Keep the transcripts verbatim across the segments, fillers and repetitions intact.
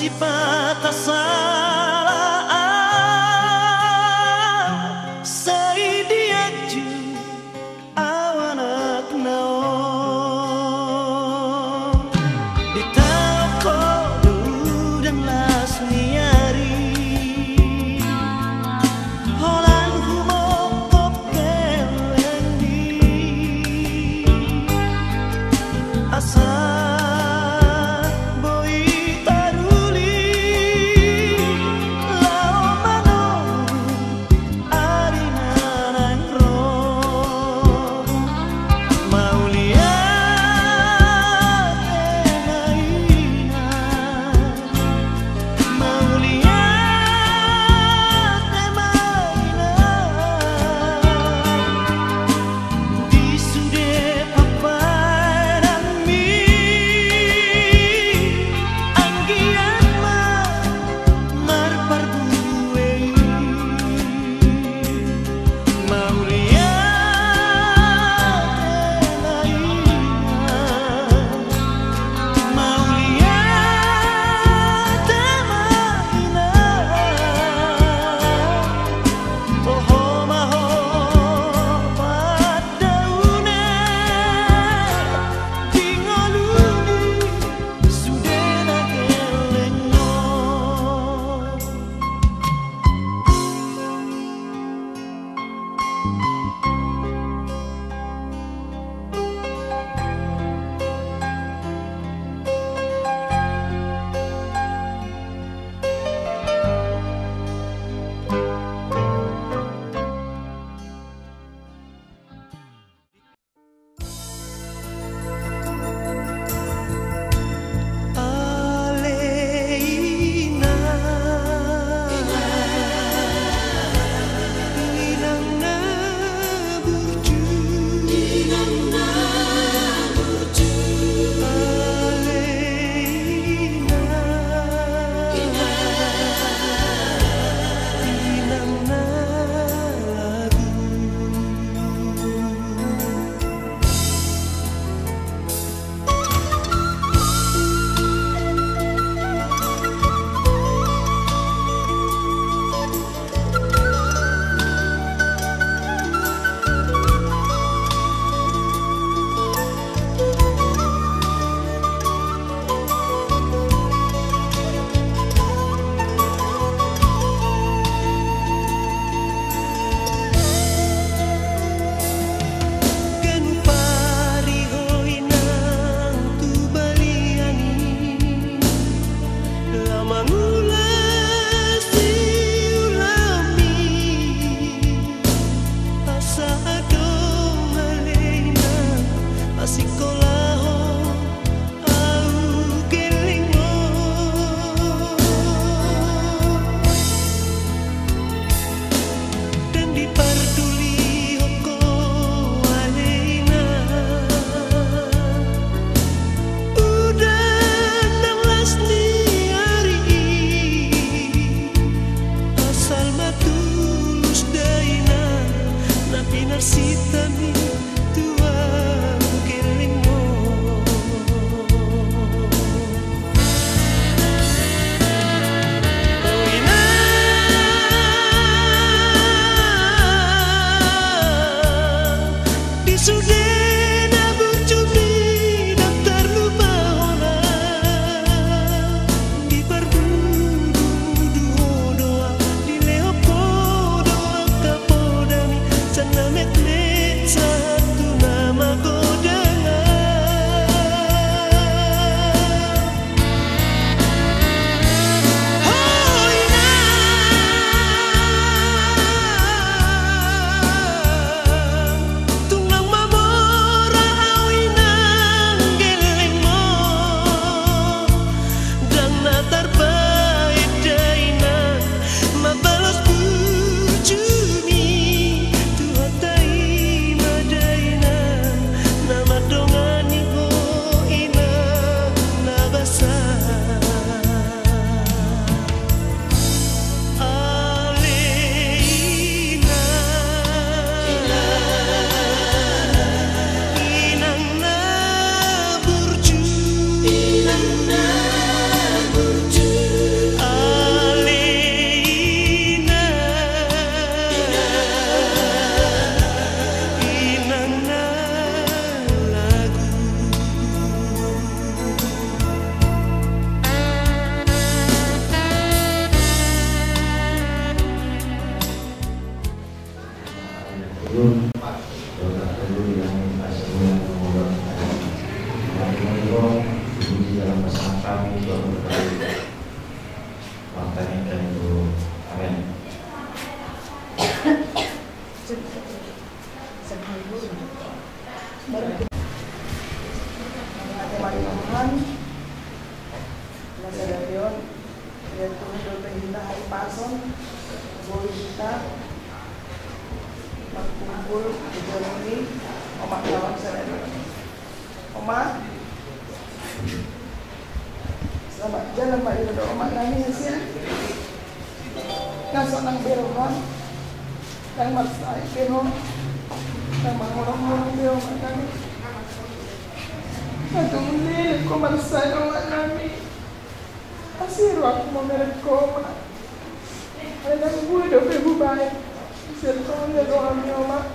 Sipata sala au, sai dianju au anakna on. Ditaon ho do udan las ni ari, holan humongkop gellengmi. Asa boi taruli laho manolus ari na naeng ro. Mauliate ma inang, mauliate ma inang. Di sude paparanmi, anggiat ma marparbue i. Mauliate ma inang, mauliate ma inang. Toho ma ho pandaune di ngolu ni sude na gelleng on. Ganup ari ho inang tu balian i, laho mangula siulami. Asa adong ale inang pasikkolahon au gellengmu. Ndang dipardulihon ho ale inang udan nang las ni ari i. Asal ma tulus da inang na pinarsinta mi tu au gellengmu. O inang, di sude na burju mi ndang tarlupa hona. Diparbudubudut ho do au, dilehon ho do au angka podami, sian na metmet sahat tu na magodang. Ho inang, tung nang mamora Tuhan, doa tak perlu dilangi kasih yang mengolok. Yang dipuji dalam pasangan kami, Tuhan berkati. Makanya kami dulu. Amin. Tuhan, masa dari on, ya Tuhan, dope hita hahipason, boi hita markumpul di jolo ni, omak lawan sadari on. Oma. Selamat jalan ma di roda omak nami hasia. Nga sonang be roham. Ndang marsahit be ho. Ndang mangorong-ngorong be omak nami. Nga tung leleng ho marsahit omak nami. Asi rohangku mamereng ho omak. Alai ndang boi dope hubaen. Sian tongtong roham ni omak.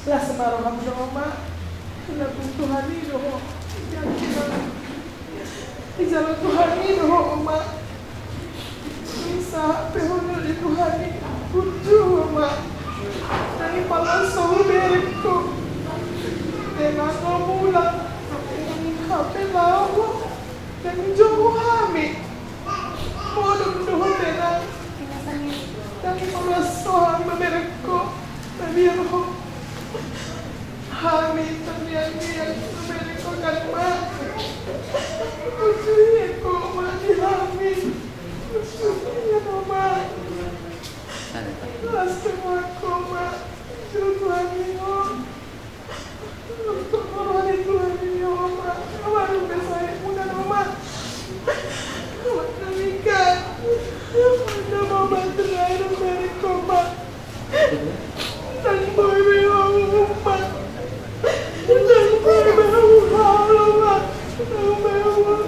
Las ma roham do omak. Ijalo Tuhan i do ho. Ijalo Tuhan i do ho omak. Sahat pe ho di Tuhan i. Burju omak. Ndang i pala so hubereng ho. Tenang ho mulak. Hape laho ho. Ndang i jonok hami. Modom do ho tenang. Ndang i pala so hami mamereng ho. Mabiar ho. Hami tangiang-tangiang mamereng ho kan ma. Uju i ho ma di hami. Uju i ho ma. Las pe ho ma. Uju Tuhan i ho. Uju roha ni Tuhan i ho ma. Awaru pe sai muna ho ma. Amat nami kan. Muna ho ma terakhir mamereng ho ma. Ndang boi be ho omak. Ndang boi be ho omak. Ndang boi be ho omak.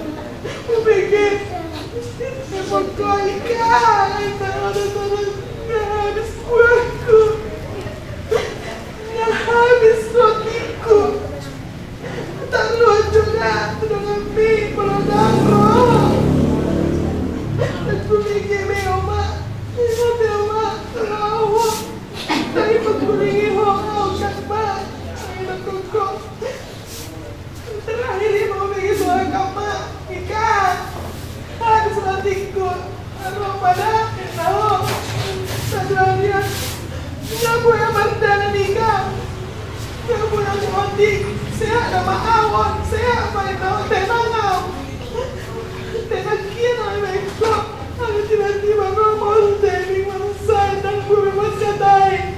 Hubege. Epok ko ika. Ika ada sana. Nga habis buahku. Nga habis rotiku. Taruhan jo na tu donganmi, molo ndang ro. Ndang hubege be omak. Ingot be omak, tolong. Ndang i pangkulingi ho au kan ma. Ndang i pangkulingi ho. Terakhir i ma hubege suara kan ma. Ika. Habis rotiku. Ro pada na ho. Sadari on. Nga boi au mardana ika. Nga boi au di otik. Sehat nama au on. Sehat ma i na ho. Tenang au. Tenang kian au i ma iko. Alai tiba-tiba ro ma ho jadi masa ndang boi mangkatai.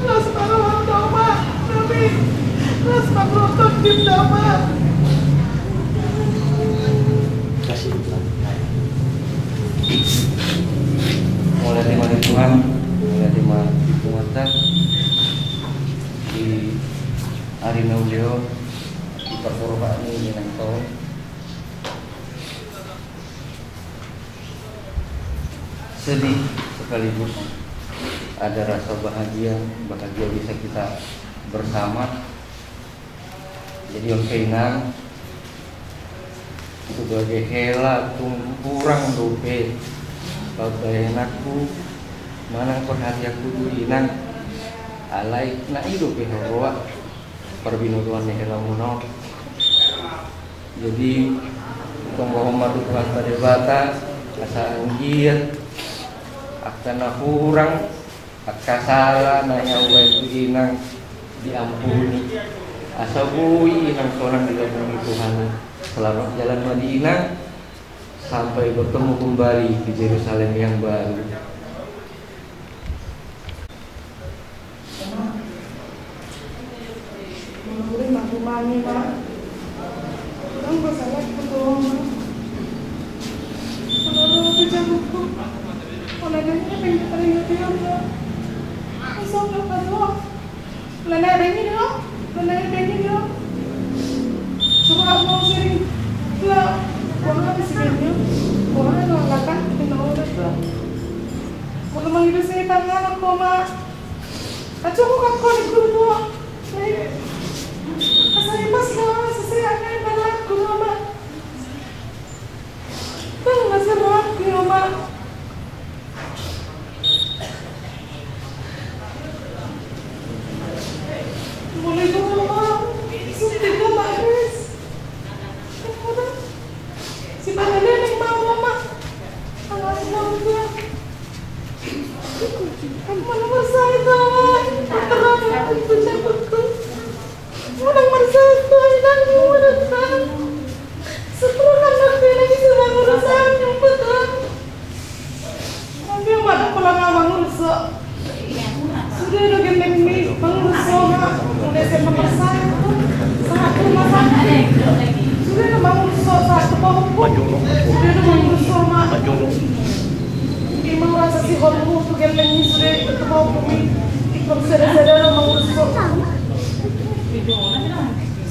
Las ma roham da omak nami. Las ma roham da omak. Kasih Tuhan. Mauliate ma di Tuhan, mauliate ma di Tuhanta. Di ari na uli on, di parroha ni inanta on. Sedih sekaligus ada rasa bahagia, bahagia bisa kita bersama. Jadi on pe inang, sebagai hela tung hurang dope pambahenanku manang perhatianku tu inang, alai na i dope huroha parbinotoan ni helamuna on. Jadi, tonggohon ma tu Tuhanta Debata, asa anggiat angka na hurang, angka sala na hea hubahen tu inang diampuni. Asa boi inang sonang di lambung ni Tuhan. Selamat jalan ma di inang, sampai bertemu kembali di Jerusalem yang baru. Mauliate ma tu Tuhan i ma. Ndang masalahku tu ho ma. Molo ro pe jabuku, molo adong i pe taringot i ma. Asa ndang pato. Molo adong i do, molo adong i do. Coba au sering. Lah, boha pe sering do. Boha do lakan, ina oda do. Molo mangido setan anak ho ma. Aco ko kan ko ni guru tua. Asa ipas na sese akan balak guru ma. Mulai dulu, Mak. Suntik, Mak. Si Bang Leleng mau, Mak. Alah, mau dia. Mana bersai, Mak. Terang, aku punya betul. Unang marsahat tu inangmu, unang, Bang. Setelah anak dia lagi sedang urusan yang betul. Tapi yang mana pulang abang urusan. Sude do gellengmi, Bang Urso, Mak. Mulai S M A marsahat tu. Sahat tu, Mak. Sude do Bang Urso, sahat tu pahompum. Sude do Bang Urso, Mak. Ima rasa sihonmu tu gellengmi, sude tu pahompum. Ingkon sada-sada do Bang Urso.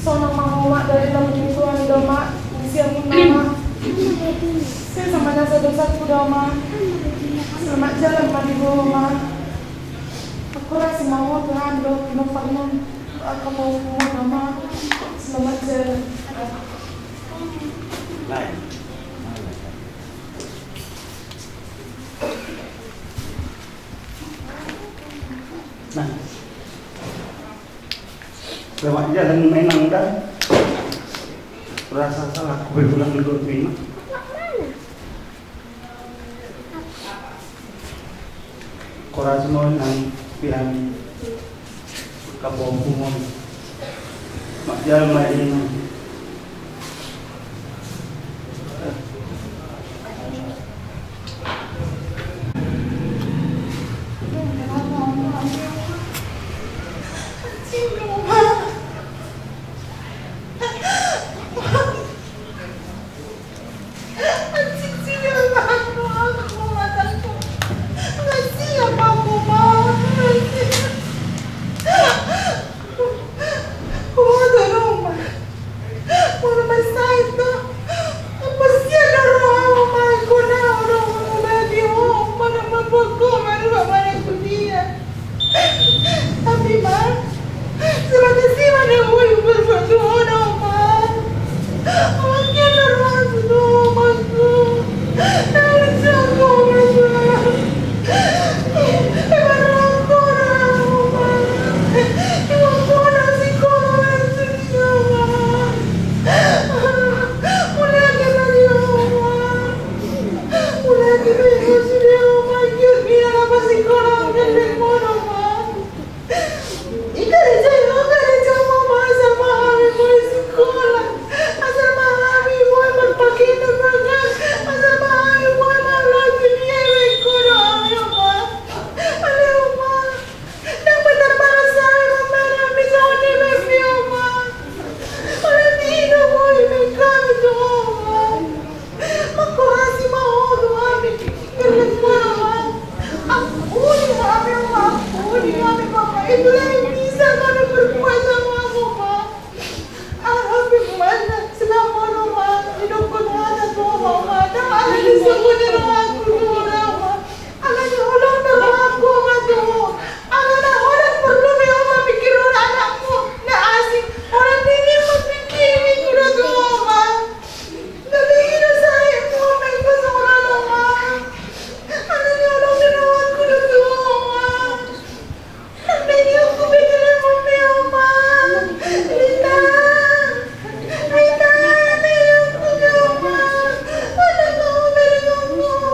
Sonang ma ho, Mak, dari lam ni Tuhan do, Mak. Sian nama. Sai sama nasa dosaku do, Mak. Selamat jalan ma di ho, Mak. Aku rasa ma ho Tuhan do, pinompar nang. Aku mau ke rumah, Mak. Selamat jalan. Lain. Nah. Selamat jalan, Inang, da. Rasa salah, aku pulang dulu, Inang. Koras mo nang pian kapompung on. Mak jal ma i. Tapi, Mak, sebatas i ma na boi huberbuat tu ho, Mak. Ahu anggiat na rohangku tu ho, Mak. Na uli tu ho, Mak. Ima rohangku, Mak. Ima rohangku, Mak. Mulai ate ma di ho, Mak. Mulai ate ma di ho, sude ho, Mak. Anggiat ma na pasikola, anggiat ma, Mak. Ingkon dison, ingkon dison ma, Mak, asal ma hami boi sikola, asal ma hami boi marpakaian na bagas, asal ma hami boi marlobi, ia be ingkon do hami, Mak. Ale, Mak. Ndang pe tarbalas hami, Mak, hami songon i be, Mak. Olo di do boi be hami tu ho, Mak. Mangkorasi ma ho tu hami. Ampuni hami, Mak, ampuni hami, Mak. Itulah yang bisa kami berbuat sama ho, Mak. Alhamdulillah, selama ho, Mak, didokkon hata tu ho, Mak. Ndang ala ni songon i rohangku tu ho, Mak. Ala ni holong ni rohangku, Mak, tu ho. Ala na holan porlu be ho mamikirhon anakmu na asing. Holan dingin ma pingkirmu tu ho, Mak. Ndang dingin do sahitmu, Mak, ingkon songon on, Mak. Ala ni holong ni rohangku do tu ho, Mak. Ndang dingin, ingkon be telepon be ho, Mak. Rita. Rita, ndang dingin, ingkon be ho, Mak. Ala na ho be telepon ho.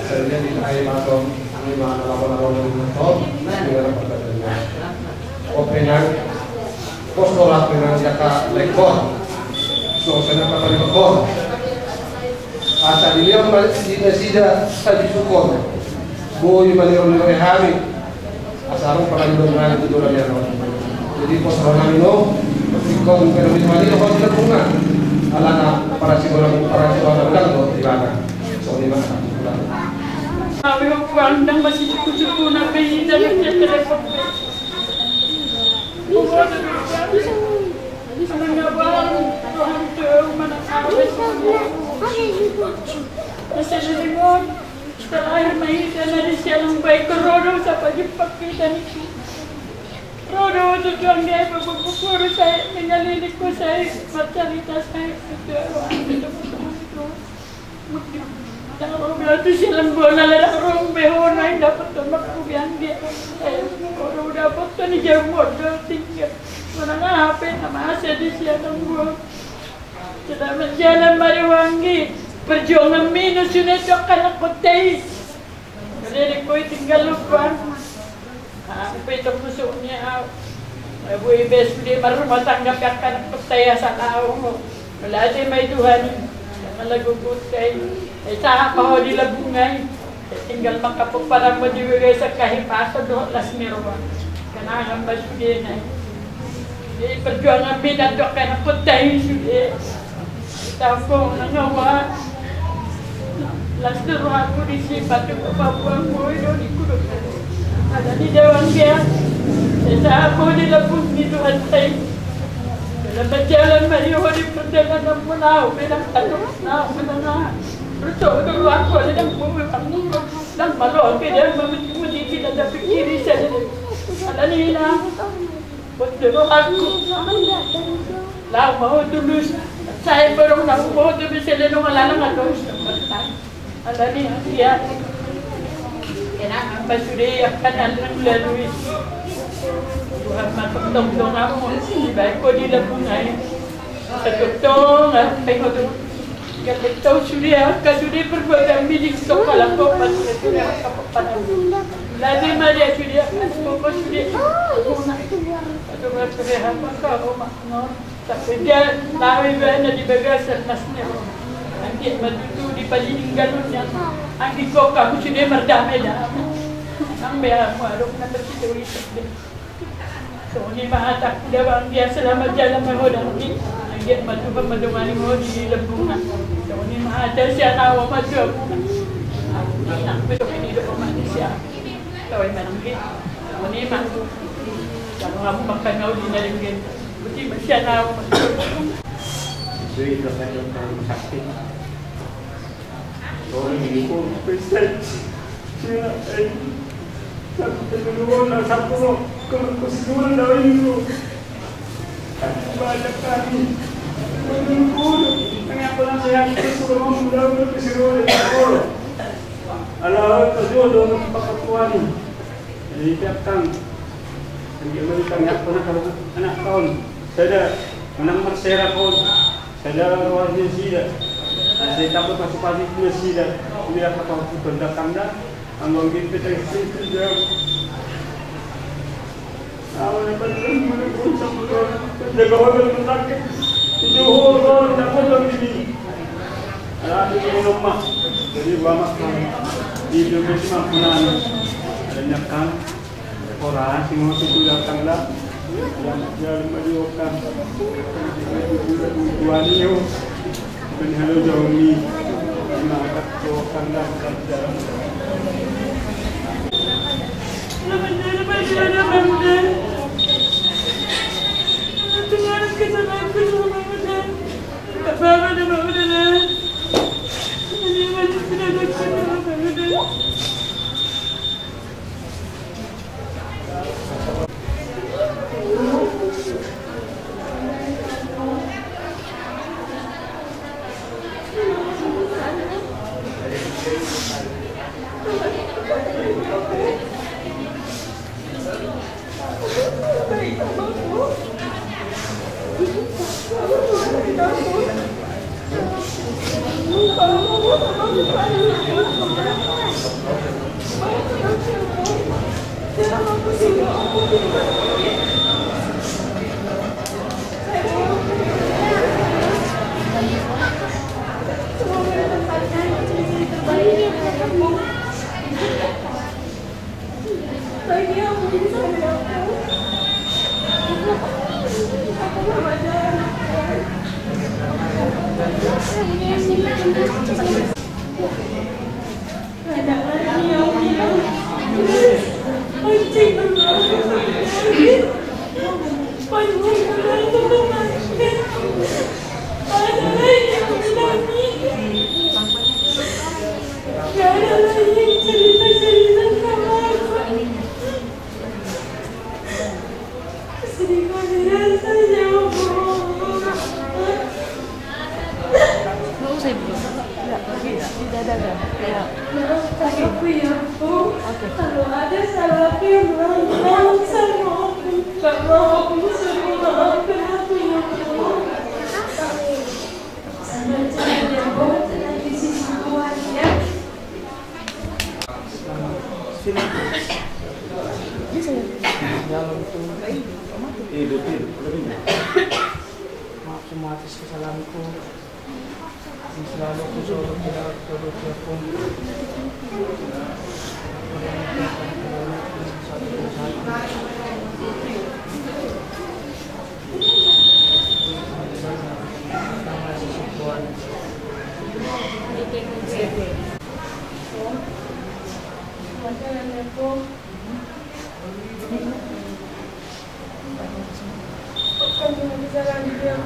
Sehingga di ai maton, ai mana lawan-lawan yang maton, nah, di dalam pertandingan. Openan, postorat dengan jaka lekor. So, senang apa di lekor. Asa dilehon ma di nasida sajuhutna. Boi maniro-niroi hami. Asa adong pangidoan nami tu joloan ni ari on. Jadi, poso nami on, singkop pe nami maniro ho di lambungna. Alana parasibolan, parasibolan na godang do di ibana. Songon i ma. Hami ho puang, ndang masisuku-suku na pe hita, na pe telepon pe. Manang na baru roham tu, manang na baru. Asa di limon. Terakhir ma hita na di sialang baik, ro do sapajumpang hita niki. Ro do tu anggia, pabubuk ro sai, mangaliling ho sai, marcarita sai. Ndang ro be ahu tu sialang bona, ndang ro be ho na indapothon makku be anggia. Ro do dapothon i, jabu modal tinggal. Manang aha pe na masa di sialang bona. Sudah menjalan mari wangi, perjuangan minus sudah tu angka anakhonta i. Jadi di koi tinggal lupa. Ah, pe tong musuhnya au. Boi be sude marrumah tangga pe angka anakhonta i, asa au. Melate mai Tuhan. Jangan lagu kutai. Eh, sahat ma ho di lambung ai. Tinggal mangkapomparan ma di bagasan hahipason dohot las ni roha. Kenangan ma sudena. Jadi perjuangan minus tu angka anakhonta i sude. Tahu kau nang awa. Las ni rohaku di si patu pabuang boi do di kudo. Ada di dewang dia. Sahat ho di lambung ni Tuhanta i. Dalam berjalan ma di ho di perjalanan mu, laho pe ndang tadok, laho pe ndang aha. Terus ho do ruangku, ada ndang boi aku. Ndang malo pe dia memuji-muji kita, tapi kiri saja. Alani na. Boto do rohangku. Laho ma ho tulus. Sai borong na ho tulus, sele nunga lalang atau. Alani dia. Enak apa sude ya kan, anu lalui. Tuhan ma tongtong donganmu. Baik ko di lambung ai. Tongtong ai, pe ho tu. Ya pe tau sude ya kan, sude perbuatan bidik tong kalang kopan sude ya kan. Lagi ma dia sude ya kan, pokok sude. Aduh, sude apa kau mak non. Tapi dia laho iba na di bagasan masnya. Anggiat ma tutu di paling galunnya. Anggiat kok kamu sudah merdame dah. Nang bea mu adong na bersih. Songon i ma hata kuda bang dia selama jalan ma ho dang di. Anggiat ma Tuhan ma dongani ho di lambungna. Songon i ma hata sian ahu ma tu ahu. Nang betok ini do ma di sian. Tahu i ma nang di. Songon i ma. Kalau kamu makan kau di naring dia. Berarti masih ada apa? Jadi kita kan rumah sakit. Sorry, ini kok besar. Sila, eh, satu penyuluhan, satu lo, kalau keseluruhan dari itu. Banyak kali. Menunggu, tengah pernah saya suruh ngomong dalam keseluruhan dari sekolah. Alah, terjun dalam pakat Tuhan. Jadi, piakkan. Jadi, mari kami anak, anak tahun. Sada, menang marsera tahun. Sada, rohani sida. Nah, saya takut masuk pagi punya sida. Dia kata aku tanda-tanda. Anggo gitu, saya sida. Aku dapat mana pun sama. Jaga hotel menakik. Itu hotel, dapat lagi. Alah, itu rumah. Jadi, bamak kami. Di Indonesia, mampunan. Ada nyakan. Ora, sing mau suku datang dah. Yang jalan maju kan. Tuan iyo. Ben halo jauh ni. Maka kau kan dah kerja. Nggak usah ibu. Nggak, di, di dada kan? Ya. Maaf, aku ya, Bu. Oke. Kalau ada salah aku yang berulang-ulang, saya mohon, minta maaf, saya mohon maafkan aku ya, Bu. Sabar, sabar ya, Bu. Tenang di sisi Tuhan ya. Sini. Bisa ya? Dalam itu. Hidup, hidup. Maaf semua atas kesalahanku. Yang selalu aku sorot, tidak aku sorot, ya pun.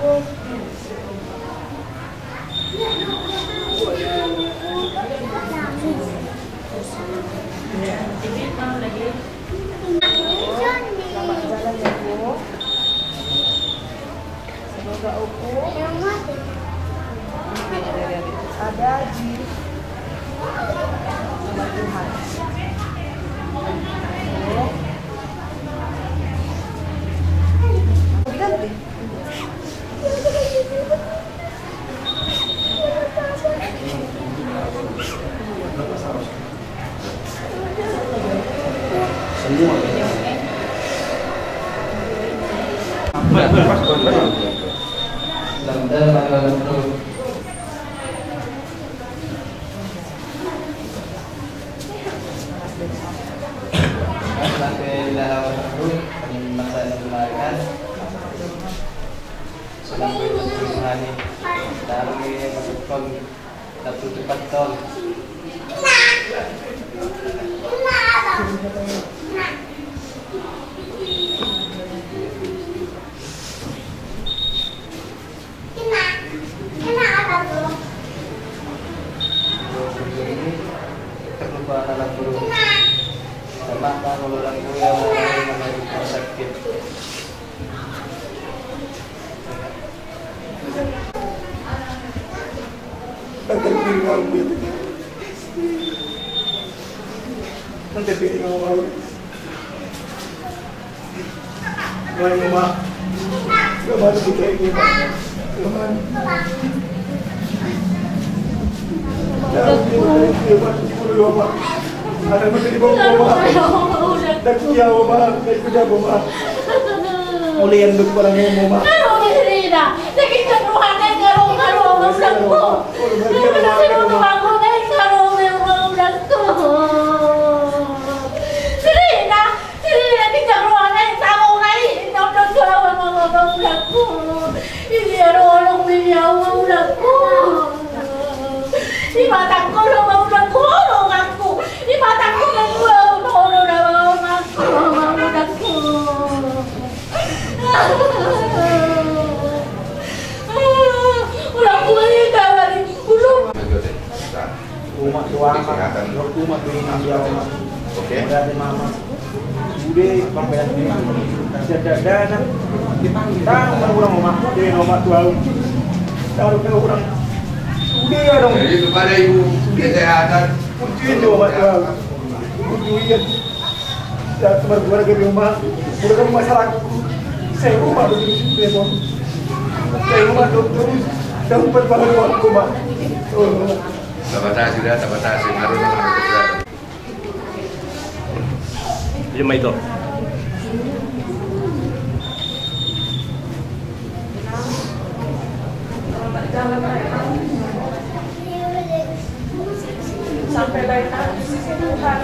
Selamat jalan ya, Bu. Semoga Uku ada di sama Tuhan. Ganti. Terlupa anak guru. Sama kalau orang tua yang sakit. Ulian duk barang mau, Mak. Umak tu ama, umak tu ina, umak tu ina. Oke. Udah ada mama. Udah, pambelan ni. Siap dada na. Tang, mana orang umak? Dia umak tu au. Taruh ke orang. Udah ya dong. Jadi kepada ibu kesehatan. Kunci ini umak tu au. Kunci iya. Ya, teman keluarga di rumah, udah kamu masalah. Saya rumah begitu sih, telepon. Saya rumah terus, terus, dan empat banget uangku, Mak. Oh. Tabatasi dah, tabatasi. Harus tabatasi. Iya, Mak, itu. Sampai lain di sisi Tuhan.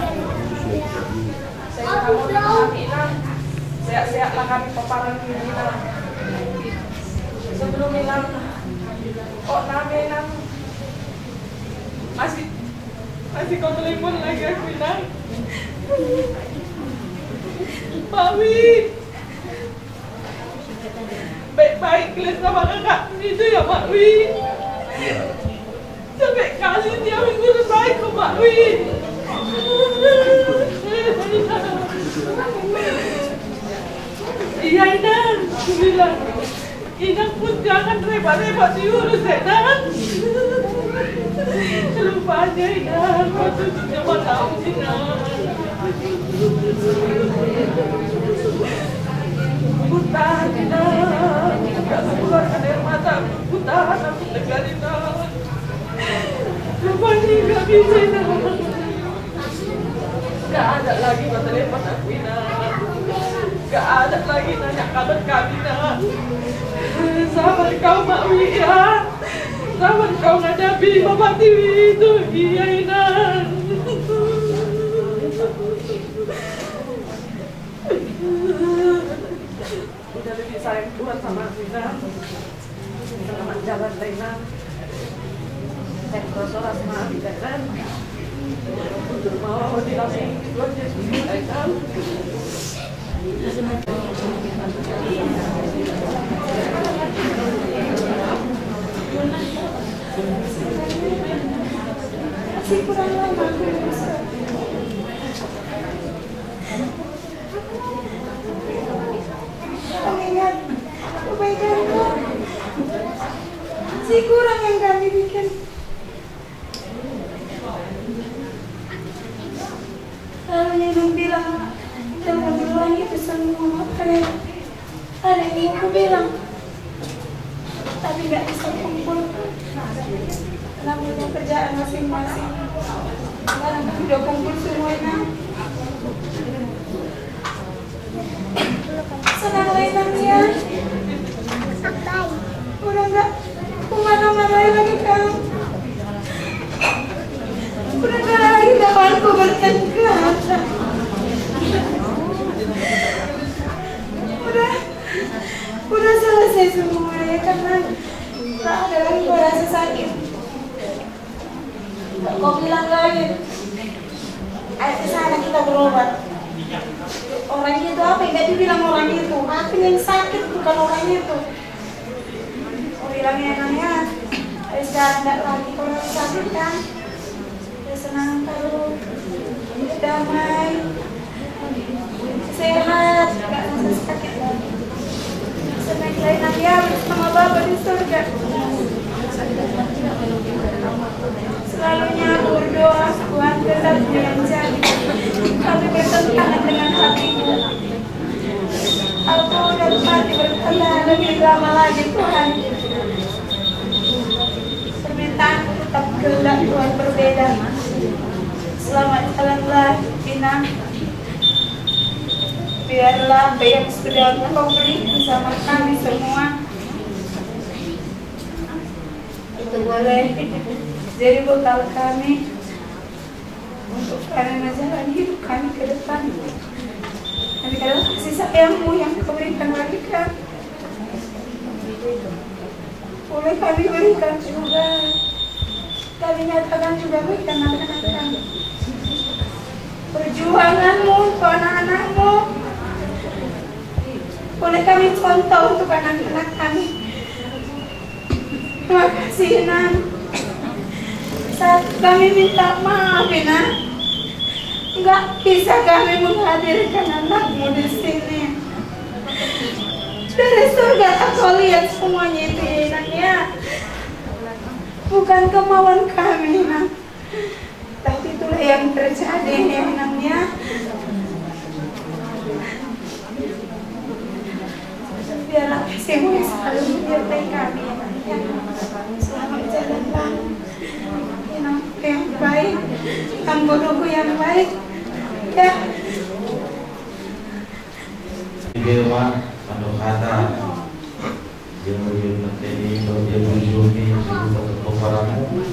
Sehat-sehatlah kami paparan ini, Inang. Sebelum Inang, oh, name, Inang. Masih, masih kau telepon lagi aku, Inang. Pak Wi. Baik-baik kalian sama kakak itu ya, Pak Wi. Sampai kali dia mengurus aku, Pak Wi. Iya, Inang. Bilang, Inang pun jangan repot-repot diurus, Inang. Rupanya, Inang, kau tuh cuma tahu, Inang. Ku tahan, Inang. Gak keluarkan air mata. Ku tahan, aku tegar, Inang. Rupanya nggak bisa, Inang. Nggak ada lagi yang telepon aku, Inang. Nggak ada lagi nanya kabar kami, Inang. Sabar kau, Mak Wi, ya. Sabar kau menghadapi Bapak Tiwi itu, iya, Inang. Udah lebih sayang Tuhan sama aku, Inang. Selamat jalan, Inang. Saya terus orang sama aku, Inang. Untuk mau di langsung Tuhan Yesus, Inang. Kurang lama aku berusaha. Mengingat kebaikanku, masih kurang yang kami bikin. Lalu Nyi Inong bilang, "Telepon dulu lagi pesan rumah kalian." Ada yang mau aku bilang, tapi nggak bisa kumpul. Karena punya kerjaan masing-masing. Sekarang kan udah kumpul semuanya. Senang lah, Inang, ya. Udah nggak kumarah-marahi lagi, Kang. Udah nggak lagi lawanku bertengkar. Udah, udah selesai semua, ya, karena nggak ada lagi gua rasa sakit. Kau bilang lagi, "Ayo ke sana kita berobat." Orang itu apa yang dia bilang orang itu? Aku yang sakit, bukan orang itu. Kau bilang, "Ya, Nang, ya. Ayo sekarang nggak lagi kau rasa sakit, kan? Ya, senang terus. Damai." Sehat, nggak rasa sakit lagi. Senang lain lagi ya, bersama Bapa di surga. Selalunya aku berdoa, Tuhan, kehendakmu yang jadi. Tapi bertentangan dengan hatiku. Aku udah mati bertahun lebih lama lagi, Tuhan. Permintaanku tetap kehendak Tuhan berbeda. Selamat jalanlah, Inang. Biarlah apa yang sudah Engkau beri bersama kami semua, itu boleh jadi bekal kami untuk kami menjalani hidup kami ke depan. Tapi adalah kasih sayang-Mu yang Kau berikan bagi kami. Boleh kami berikan juga, kami nyatakan juga bagi anak-anak kami. Perjuangan-Mu untuk anak-anak-Mu boleh kami contoh untuk anak-anak kami. Terima kasih, Inang. Satu, kami minta maaf, Inang. Nggak bisa kami menghadirkan anak-Mu di sini. Dari surga Kau lihat semuanya itu, ya, Inang, ya. Bukan kemauan kami, Inang. Tapi itulah yang terjadi, ya, Inang, ya. Biarlah kasih-Mu yang selalu menyertai kami, ya, Inang, ya. Selamat jalan, Bang. Inang, yang baik, Inang, bodohku yang baik, ya. Ibe ma, mandok hata. Dia mungkin nanti ini, kalau dia bujur ni, sudah tetap paramu.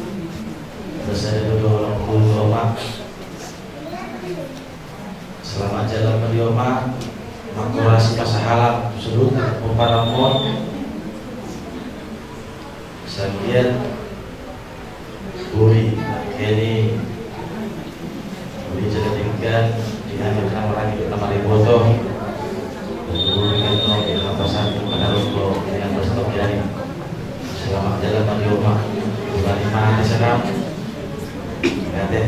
Terus ada dua orang puluh dua, Pak. Selamat jalan ma di Oma. Makurasi pasahalam, sudah tetap paramu. Sabian. Boi, jadi, boi, jadi tinggal di hadapan orang itu nama diboto. Boi, kan, no, kita pasang ke pada ruko, ini yang pasang jadi. Selamat jalan, Bang Yoma. Bulan lima nanti sedang. Kate.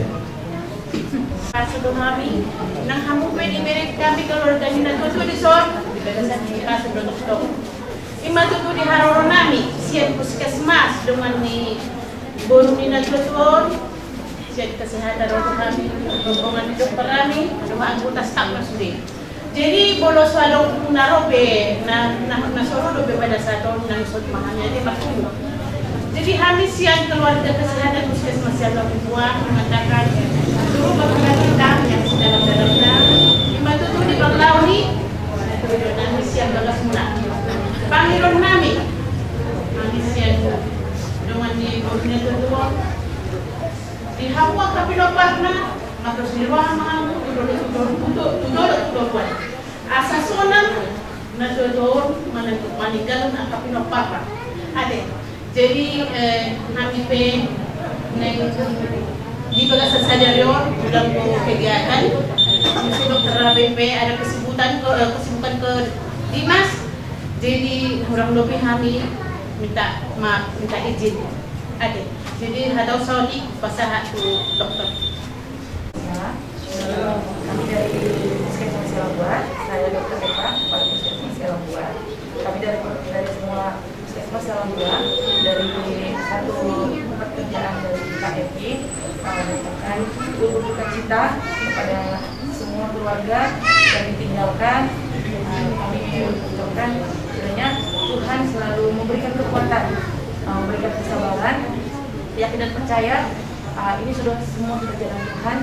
Pasu do hami, nang hamu pe dibereng hami keluarga ni na tutu dison, di bagasan ni pasu do toktok. Ima tutu di haroro nami, sian puskesmas, dongan ni boru ni na tutu on, sian kesehatan ro tu hami, rombongan ni dokter nami, dohot anggota staf na sude. Jadi, molo so adong na ro pe, na, na, na so ro dope pada saat on, na so tu hami ate marhum. Jadi hami sian keluarga kesehatan Puskesmas Sian Labubuan mengatakan, syukur kepada kita yang sedalam-dalamnya, ima tutu di panglaon i, nami sian bagas muna. Pangidoan nami, nami sian dongan ni boru ni na tutu on, di hamu angka pinomparna, mardos ni roha ma hamu tu dolok tu toruan. Asa sonang na tuatua on maninggalhon angka pinomparna. Ate. Jadi, eh, hami pe naeng di bagasan sadari on, godang do kegiatan. Mungkin dokter Rabe pe ada kesibukan ke, eh, kesibukan ke dinas. Jadi, hurang lobi hami minta maaf, minta izin. Ate. Jadi, hatau saotik pasahat tu dokter. Ya, kami dari Puskesmas Elambua, saya dokter Eva, kepala Puskesmas Elambua. Kami dari, dari semua Puskesmas Elambua, dari satu pekerjaan dari K F I, eh, mengucapkan turut berduka cita kepada semua keluarga yang ditinggalkan. Eh, kami ucapkan kiranya Tuhan selalu memberikan kekuatan, eh, memberikan kesabaran, yakin dan percaya, eh, ini sudah semua pekerjaan Tuhan,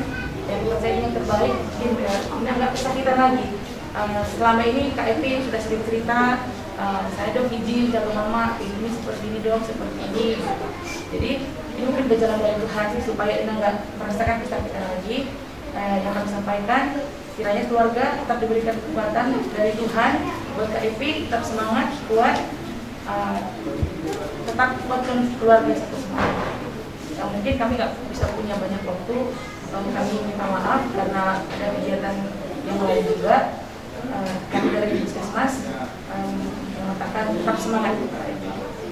dan percaya ini yang terbaik, mungkin, eh, udah nggak kesakitan lagi. Eh, selama ini K F I sudah sering cerita, eh, "Saya dong izin jaga mama, ini seperti ini dong, seperti ini." Jadi, ini mungkin udah jalan dari Tuhan sih, supaya Ina nggak merasakan kesakitan lagi. Eh, yang kami sampaikan, kiranya keluarga tetap diberikan kekuatan dari Tuhan buat K F I, tetap semangat, kuat, eh, tetap kuatkan keluarga satu sama lain. Ya, mungkin kami nggak bisa punya banyak waktu, eh, kami minta maaf karena ada kegiatan yang lain juga. Eh, kami dari Puskesmas, em, mengatakan tetap semangat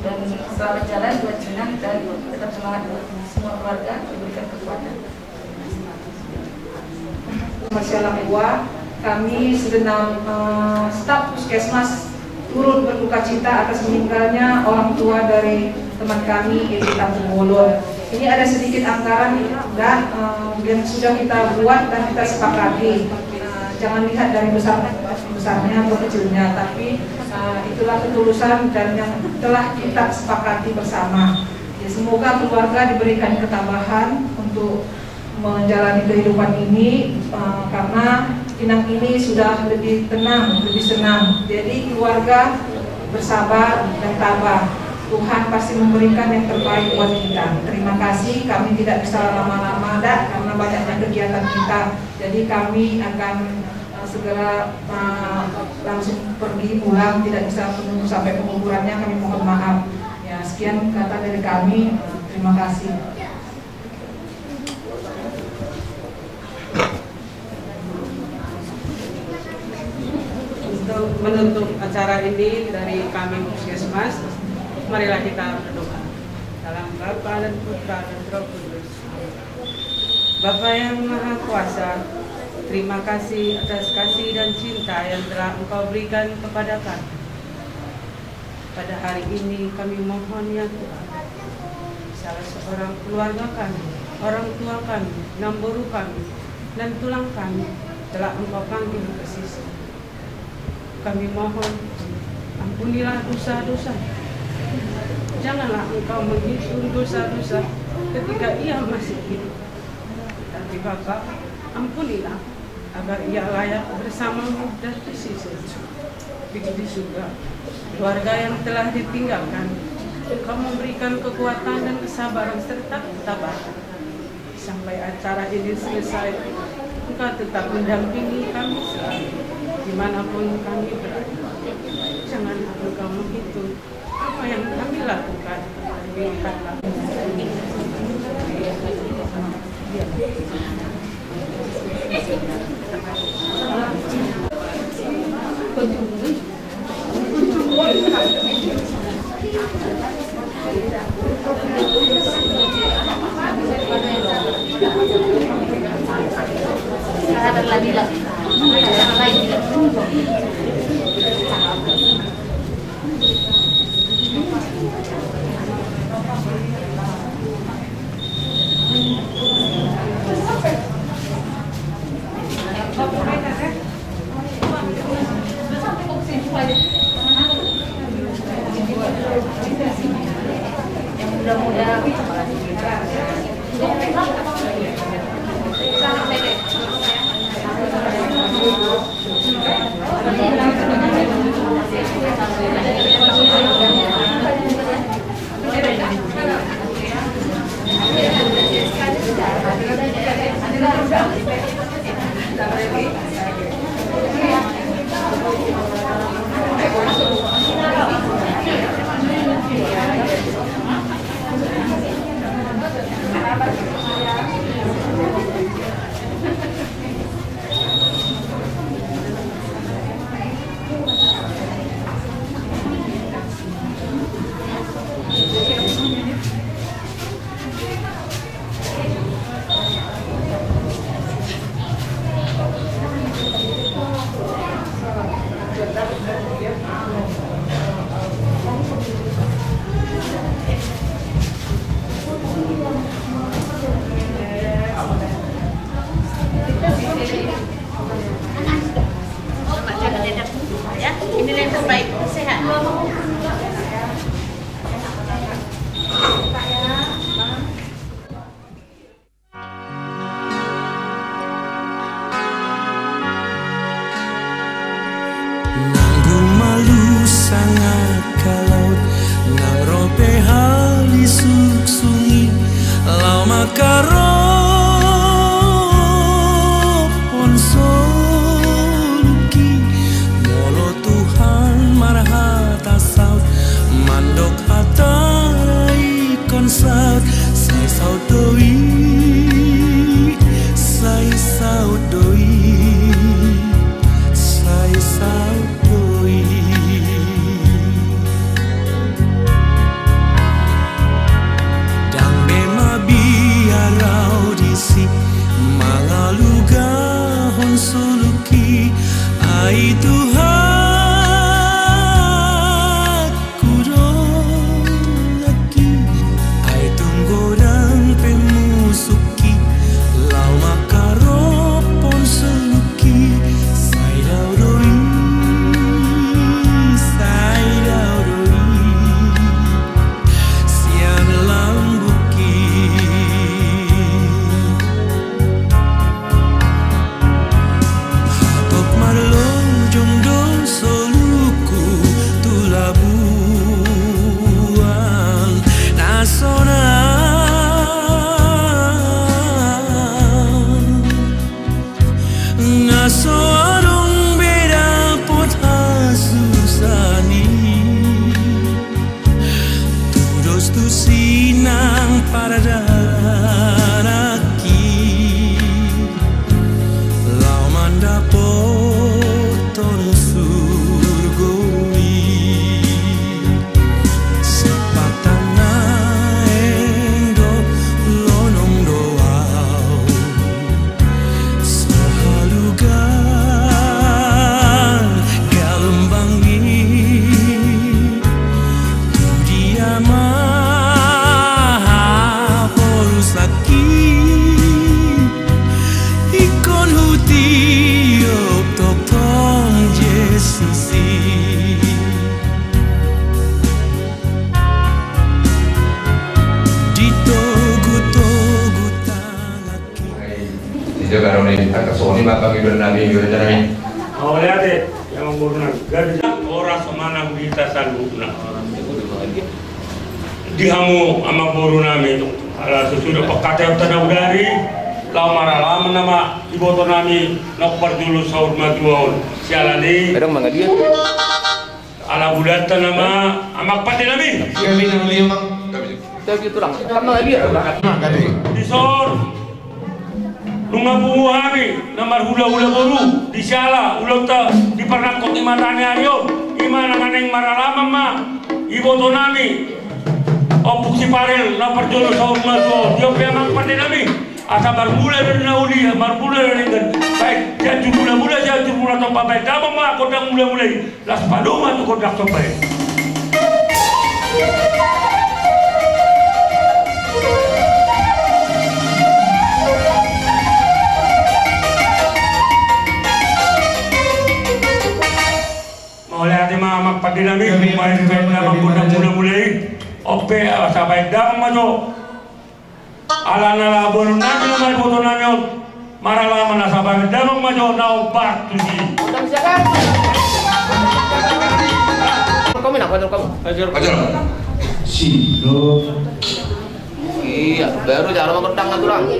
dan selamat jalan buat Cina dan tetap semangat buat semua keluarga, diberikan kekuatan. Masyarakat Elambua, kami segenap, eh, staf Puskesmas turut berduka cita atas meninggalnya orang tua dari teman kami, Edi Tampubolon. Ini ada sedikit anggaran, Dah, eh, yang sudah kita buat dan kita sepakati. Eh, jangan lihat dari besar, besarnya atau kecilnya, tapi, eh, itulah ketulusan dan yang telah kita sepakati bersama. Ya, semoga keluarga diberikan ketabahan untuk menjalani kehidupan ini, eh, karena Inang ini sudah lebih tenang, lebih senang. Jadi, keluarga bersabar dan tabah. Tuhan pasti memberikan yang terbaik buat kita. Terima kasih, kami tidak bisa lama-lama, Dak, karena banyaknya kegiatan kita. Jadi, kami akan, eh, segera, eh, langsung pergi pulang, tidak bisa menunggu sampai penguburannya, kami mohon maaf. Ya, sekian kata dari kami. Terima kasih. Untuk menutup acara ini dari kami Puskesmas, marilah kita berdoa. Dalam Bapa dan Putra dan Roh Kudus. Bapa yang Maha Kuasa, terima kasih atas kasih dan cinta yang telah Engkau berikan kepada kami. Pada hari ini kami mohon, ya Tuhan, salah seorang keluarga kami, orang tua kami, namboru kami, nantulang kami telah Engkau panggil ke sisi. Kami mohon, ampunilah dosa-dosa. Janganlah Engkau menghitung dosa-dosa ketika ia masih hidup. Tapi Bapa, ampunilah agar ia layak bersama-Mu dan di sisi-Mu. Begitu juga keluarga yang telah ditinggalkan, Engkau memberikan kekuatan dan kesabaran serta ketabahan. Sampai acara ini selesai, Engkau tetap mendampingi kami selalu, dimanapun kami berada. Jangan Engkau menghitung apa yang kami lakukan, tapi Engkau Baik, sehat. Nang dung malus sangkap laut, nang ro pe halisuk sungi, laho mangkarophon soluki. Molo Tuhan marhata saut, mandok hata ra ingkon saut, sai saut do i, sai saut do i, sai saut do i. Ndang be mabiar au disi, mangalugahon soluki, ai Tuhanku donganki, ai tung godang pe musuk i, laho mangkarophon soluki, sai dao do i, sai dao do i, sian lambungki. Hatop marlojong do soluku tu labuan na sonang. Na so adong be dapot hasusaan i. Tudos tu sinang pardanaki, laho mandapothon surgo i. Sipata naeng do lonong do au, so halugan galombang i. Tu dia ma haporusakki, ingkon hutiop tongtong Jesus i. Di togutogu tangan. Ida baru ni, angka soni ma pangidoan nami, iba nami. Mauliate, amangboru nami. Horas ma di hita saluhutna. Di hamu amangboru nami, ala susuda pangkataion na bodari, laho maralaman nama iboto nami, na parjolo saur matua on. Siala ni. Adong mangaliat. Ala bulanta nama, amang pande nami. Siap, Inang Liu, Mang. Siap, Tulang. Kan mangaliat, Tulang. Nah, gabe. Dison. Nunga pungu hami na marhulahula boru di siala ulaonta di parnangkok i ma tani ari on, i ma na naeng maralaman ma iboto nami Ompung Siparel na parjolo saur matua on. Dison pe amang pande nami, asa marmula do na uli, marmula do na denggan. Baen sianjur mulamula, sianjur mula tompa, baen damang ma gondang mulamula i. Las padoman tu gondang somba i. Mauliate ma amang pande nami, baen damang gondang mulamula i. On pe, asa baen damang ma jo. Alana laho boru nami nama iboto nami on maralaman, asa baen damang ma jo na ombar tusi. Kami nak, pajar kami. Pajar. Pajar. Si, lo. Iya, baru jalo mangkotang aturan.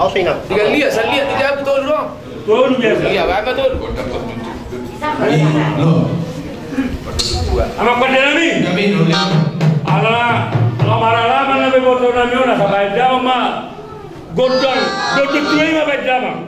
Awas, Inang. Tiga liat, saya liat, tiga betul dong. Tolu biasa. Iya, baen ma tolu. Amang pande nami. Ala, ala maralaman na iboto nami on, asa baen damang ma gondang, gondang tua i ma baen damang.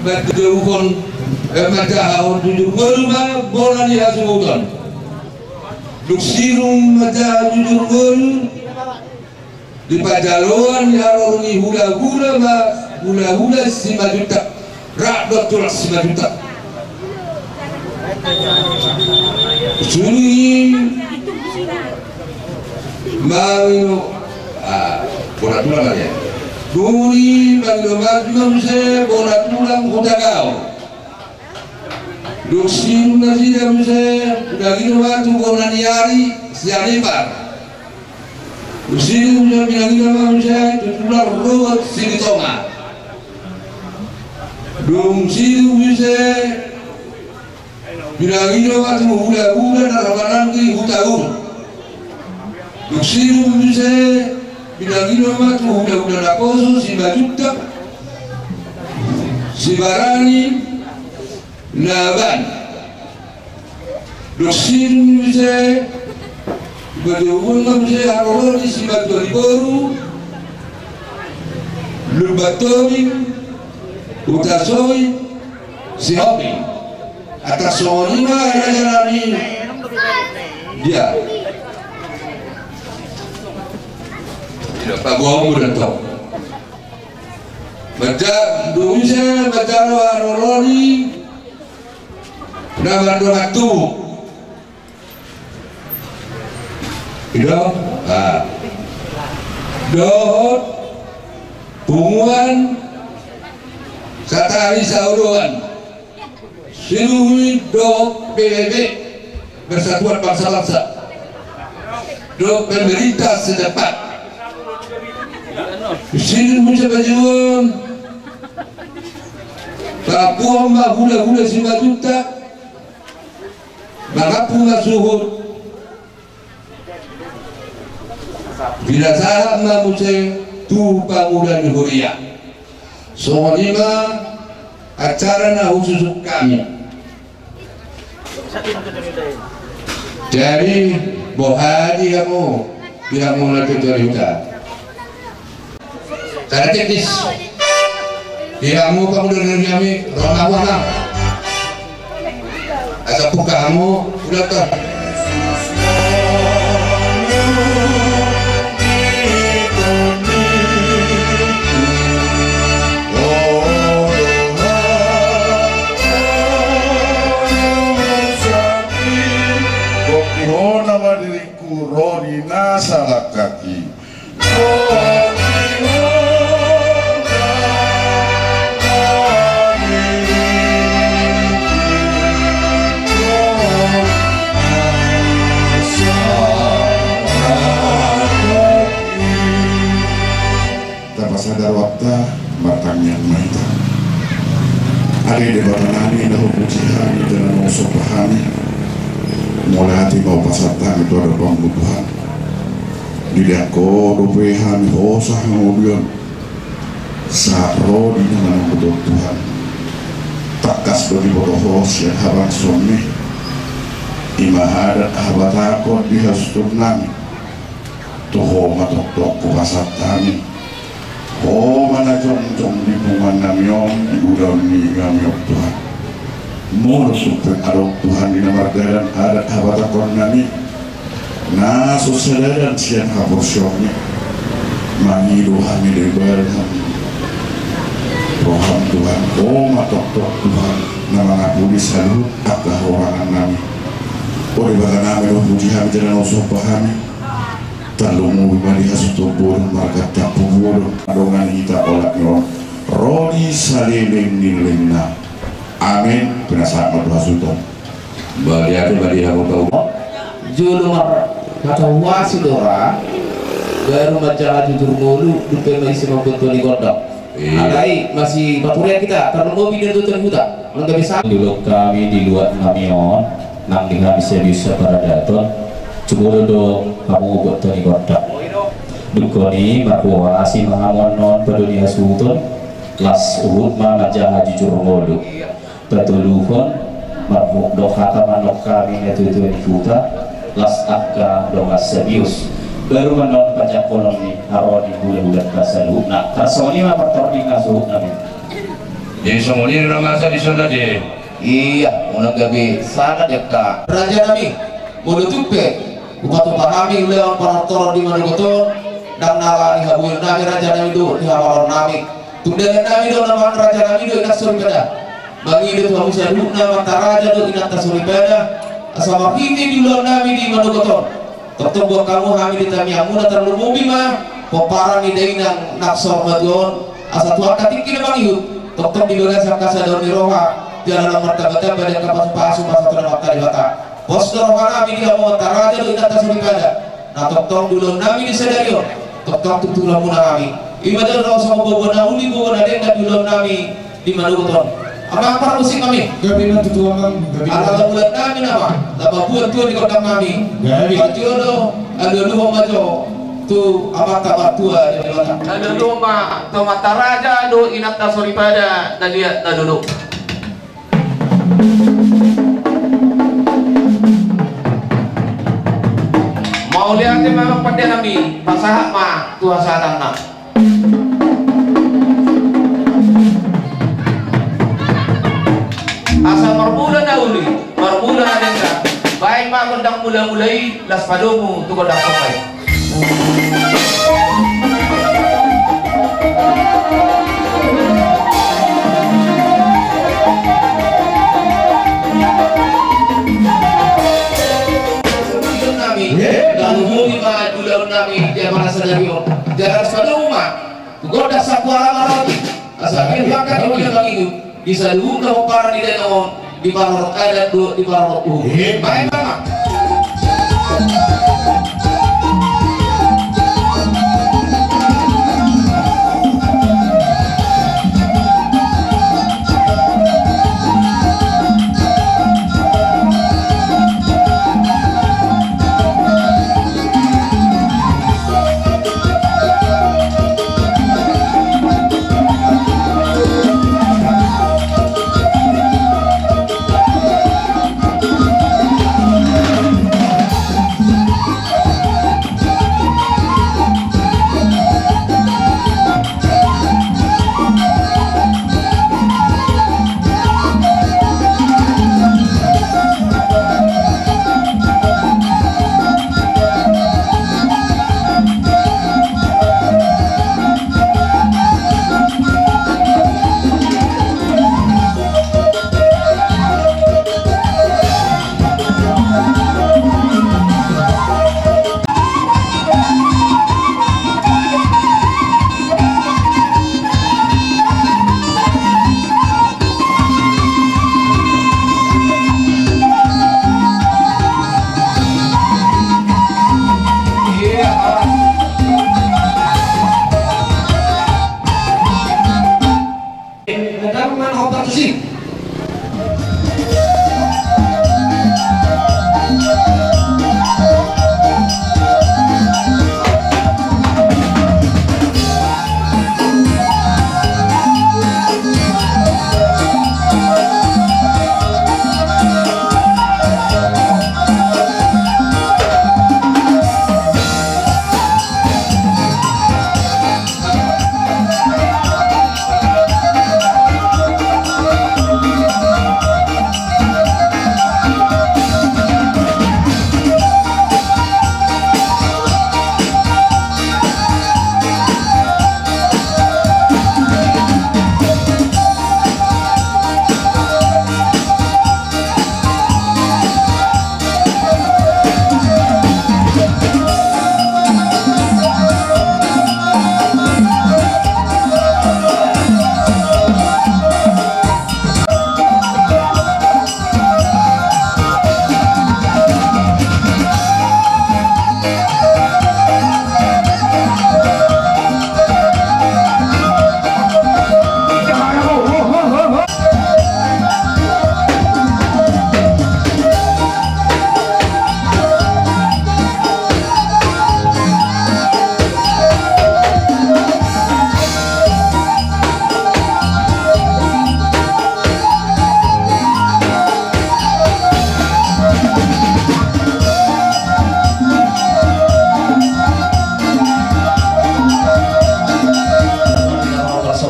Didokon, eh, manjahahon jujur ngolu ma bona ni hasuhuton. Dung sidung manjaha jujur ngolu, dipajaloan ni haroro ni hulahula ma, hulahula Simanjuntak, rap dohot tulang Simanjuntak. Sidung i mangido, ah, bona tulang ma ia. Dung i mangido ma muse bona tulang Hutagaol. Dung sidung nasida muse, pinangido ma tu bona ni ari Sianipar. Dung sidung muse pinangido ma muse tu tulang Rogot Silitonga. Dung sidung muse pinangido ma tu hulahula na marhaha ni Hutauruk. Dung sidung muse pinangido ma tu hulahula naposo Simanjuntak, Sibarani, Nababan. Dung sidung muse, dipajouhon ma muse haroro ni simatua ni boru, Lumban Tobing, Hutasoit, Sihombing. Atas songon i ma raja nami. Ia. Pagomu dan tau. Baca, dung muse baca roha roloni na mardongan tubu. Ido, ah. Dohot punguan Satahi Saoloan. Siluhut dohot P B B, Persatuan Bangsa-Bangsa, dohot pemerintah setempat. Sidung muse pajuon, papuon ma hulahula Simanjuntak, mangampu ma suhut. Pinasahat ma muse tu pangula ni huria. Songon i ma acara na hususuk hami. Jadi, boha di hamu, di hamu na tutu di huta. Sada teknis. Di hamu pangula ni hami, ro ma hamu. Asa pungka hamu, udah toh. Hona ma diringku ro di na salangkaki. Tapasada rohanta, martangiang ma hita. Ale Debata nami na hupuji hami, na naeng husomba hami. Mauliate ma hupasahat hami tu adopanmu Tuhan. Dilehon Ho dope hami hosa hangoluan sahat ro di na manungkun Tuhan. Tangkas do diboto Ho sian habangsomi. I ma adat habatahon di hasuhuton nami. Tu Ho ma tongtong hupasahat hami. Ho ma na jongjong di punguan nami on, di ulaon nami on Tuhan. Molo tung pe adong Tuhan di na mardalan adat habatahon nami na so sadalan sian haporseaonmi, mangido hami do ibaen hami roham Tuhan. Ho ma tongtong Tuhan na mangapuli saluhut angka hahurangan nami. O Debata nami na hupuji hami, na naeng husomba hami. Tarlumobi ma di hasuhuton bolon, marga Tampubolon, dongan hita olat ni on ro di saleleng ni lelengna. Amen. Pinasahat ma tu hasuhuton. Mauliate ma di hamu tau. Jolo marhata huasi do ra, baru manjaha jujur ngolu, dung pe ma ise mambuat tua ni gondang. Iya. Alai masih papurean hita, tarlumobi di na tutu di huta. Manggabe sa. Di ulaon nami, di luat nami on, nang di hami Sabius saparadaton, jumolo do hamu mambuat tua ni gondang. Dungkon i marhuhuasi ma hamu annon pado ni hasuhuton, las huhut ma manjaha jujur ngolu. Patoluhon, marhudok hata ma annon hami na tuatua ni huta, las angka dongan Sabius. Baru ma annon panjangkolhon ni haroro ni hulahulanta saluhutna. Tarsongon i ma partordi na suhut nami. Jadi songon i do na masa di son ate. Ia, unang gabe sada di angka raja nami. Molo tung pe hupatupa hami ulaon parortoron di manogot on, ndang na ala ni haboyon nami raja nami dohot ni hamoraon nami. Tung dalan nami do na manang raja nami dohot inanta soripada. Mangido tu hamu saluhutna amanta raja dohot inanta soripada, asa marhite di ulaon nami di manogot on, tongtong boan hamu hami di tangiangmuna, tarlumobi ma pomparan ni dainang na saur matua on, asa tu angka tingki na mangihut tongtong di bagasan hasadaon ni roha, jala lam martambatamba di angka pasupasu na sahat tu Amanta Debata. Pos do roha nami di hamu amanta raja dohot inanta soripada, na tongtong di ulaon nami di sadari on tongtong tutu ulaonmuna hami. Ima jolo songon boaboa na uli, boaboa na denggan di ulaon nami di manogot on. Amang parmusik nami. Gabe ma tutu amang, gabe ma. Ala ulaon nami nama, na mambuat tua di gondang nami. Gabe. Parjolo alualuhon ma jo tu amanta martua Debata. Alualuhon ma tu amanta raja dohot inanta soripada na liat na dolok. Mauliate ma amang pande nami, pasahat ma tu hasahatanna. Asa marmula na uli, marmula na denggan, baen ma gondang mulamula i, laos padomu tu gondang somba i. Nami, lalu muli ma ulaon nami di apala sadari on. Jala padomu ma tu gondang sapuara maroti, asa biar bakat di muli mangido. Di saluhutna pomparan ni dainang on, di parorot adat dohot di parorot uhum. Baen ma.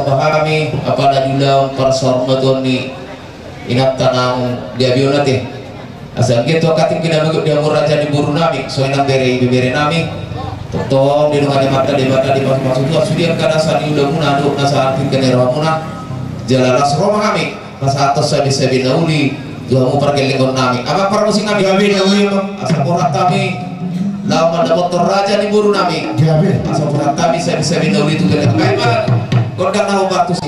Hami apala di ulaon parsaurmatuaon ni inanta naung gabe on ate. Asa anggiat tu angka tingki na mangihut di hamu raja ni boru nami, songon i nang bere ibebere nami. Tongtong didongani Amanta Debata, dipasupasu Tuhan sude angka nasa ni ulaonmuna dohot nasa tingki ni rohamuna. Jala las ro ma hami pasahathon sabe-sabe na uli tu hamu pargellengon nami. Amang parmusik nami, gabe na uli, Amang. Asa borhat hami laho mandapothon raja ni boru nami. Gabe. Asa borhat hami sabe-sabe na uli tu gelleng. Baik, Amang. Gondang na hombar tusi.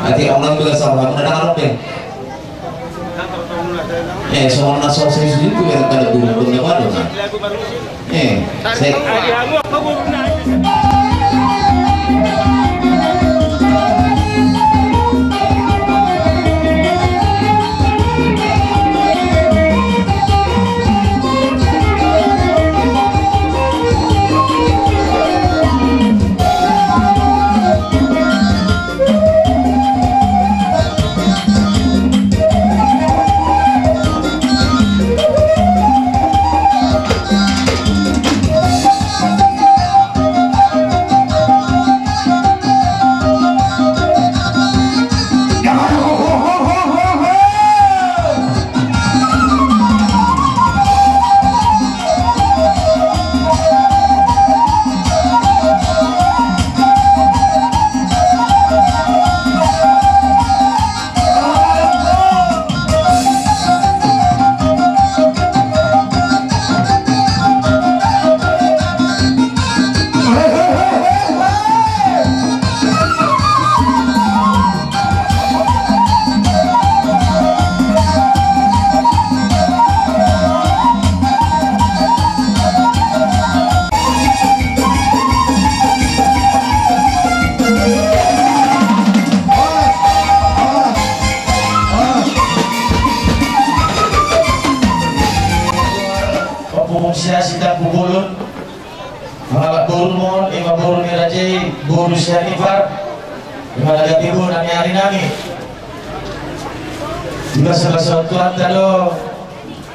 Ate, au nang bela sama, au nang nang nang. Eh, songon na so, so, so, itu yang kada burung, burung yang mana, nah? Eh, saya. Ompung Siasi Tampubolon. Mangalap boru mon, ima boru ni raja i, boru Sianipar. Ima na gabe bona ni ari nami. Di basa-basa Tuhanta do,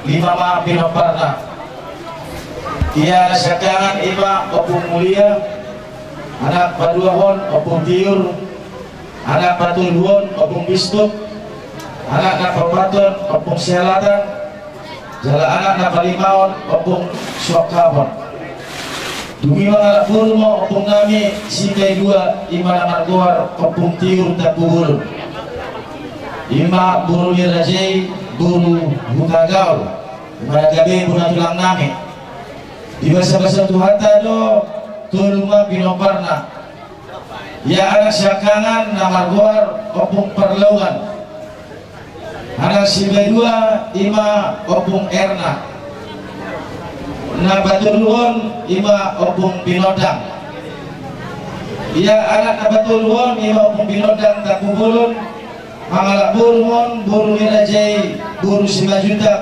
lima ma pinomparna. Ia anak siangkangan ima Ompung Mulia, anak paduahon Ompung Tiur, anak patoluhon Ompung Bistuk, anak na paopathon Ompung Sialatan, jala anak na palimaon Ompung Suangkapon. Dung i mangalap boru ma ompung nami Sipaidua, ima na margoar Ompung Tiur Tampubolon. Ima boru ni raja i, boru Hutagaol. Ima na gabe bona tulang nami. Di basa-basa Tuhanta do, tolu ma pinomparna. Ia anak siangkangan na margoar Ompung Parlaungan. Anak sipaidua ima Ompung Erna. Na patoluhon ima Ompung Pinondang. Ia anak na patoluhon ima Ompung Pinondang Tampubolon, mangalap boru ma on, boru ni raja i, boru Simanjuntak,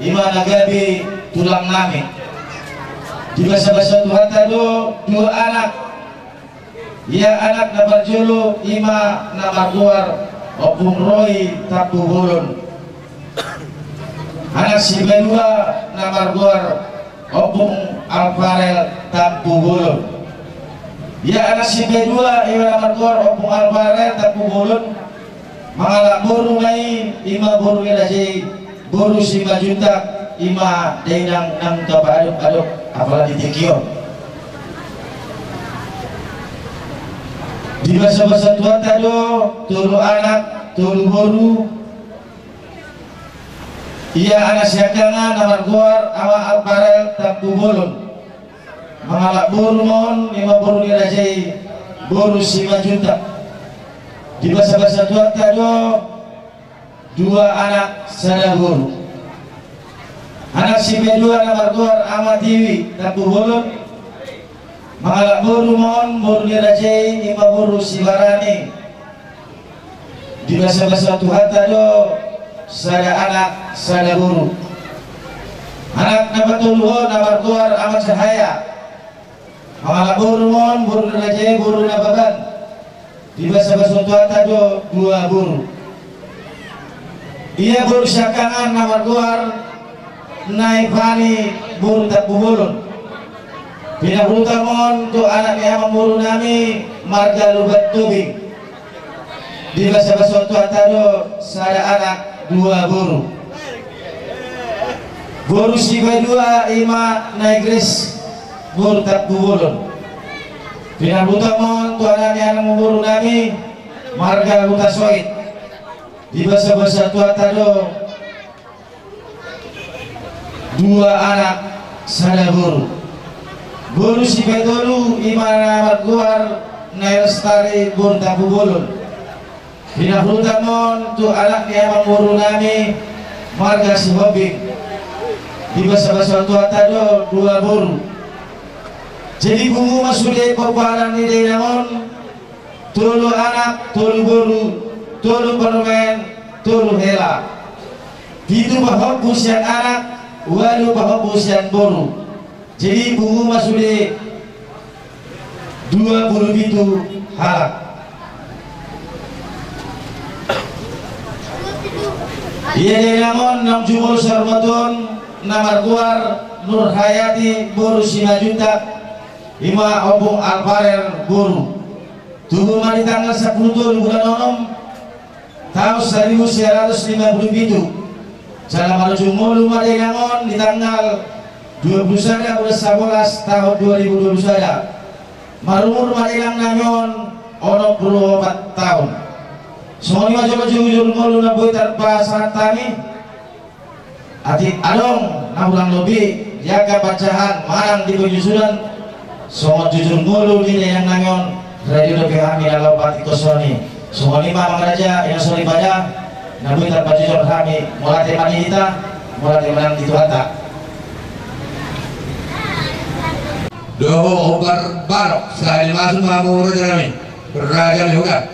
ima na gabe tulang nami. Dibasabasa Tuhanta do dua anak. Ia anak na parjolo ima na margoar Ompung Roy Tampubolon. Anak sipadua na margoar Ompung Alparel Tampubolon. Ia anak sipadua ima na margoar Ompung Alparel Tampubolon. Mangalap boru ma i, ima boru ni raja i, boru Simanjuntak, ima dainang nang tapaadop-adop, apala di tingki on. Dibasabasa Tuhanta do tolu anak, tolu boru. Ia anak siangkangan na margoar Ama Alparel Tampubolon. Mangalap boru ma on, ima boru ni raja i, boru Simanjuntak. Dibasabasa Tuhanta do dua anak sada boru. Anak sipadua na margoar Ama Tiwi Tampubolon. Mangalap boru ma on, boru ni raja i, ima boru Sibarani. Dibasabasa Tuhanta do sada anak sada boru. Anak na patoluhon na margoar Ama Cahaya. Mangalap boru ma on, boru ni raja i, boru Nababan. Dibasabasa Tuhanta do dua boru. Ia boru siangkangan na margoar Naipani boru Tampubolon. Pinahuta ma on tu anak ni amangboru nami marga Lumban Tobing. Dibasabasa Tuhanta do sada anak dua boru. Boru sipadua ima Naigris boru Tampubolon. Pinahuta ma on tu anak ni amangboru nami marga Hutasoit. Dibasabasa Tuhanta do dua anak sada boru. Boru sipatolu ima na margoar Nailestari boru Tampubolon. Pinahuta ma on tu anak ni amangboru nami marga Sihombing. Dibasabasa Tuhanta do dua boru. Jadi pungu ma sude pomparan ni dainang on, tolu anak, tolu boru, tolu parumaen, tolu hela. Pitu pahompu sian anak, ualu pahompu sian boru. Jadi pungu ma sude dua pulu pitu halak. Ia dainang on naung jumolo saur matua on na margoar Nurhayati boru Simanjuntak, ima Ompung Alparel boru. Tubu ma di tanggal sampulu tolu bulan onom, taon saribu sia ratus lima pulu pitu. Jala marujung ngolu ma dainang on di tanggal dua pulu sada bulan sabolas taon dua ribu dua pulu sada. Marumur ma dainang nami on onom pulu opat taon. Songon i ma jolo jujur ngolu na boi tarpasahat hami. Atik adong na hurang lobi di angka panjahan manang di penyusunan, songon jujur ngolu ni dainang nami on, rade dope hami na laho patik kosoni. Songon i ma amang raja, inang soripada, na boi tarpajujur hami, mauliate ma di hita, mauliate ma nang di Tuhanta. Dohot hombar balok, sahali masuk ma hamu raja nami, raja ni huta.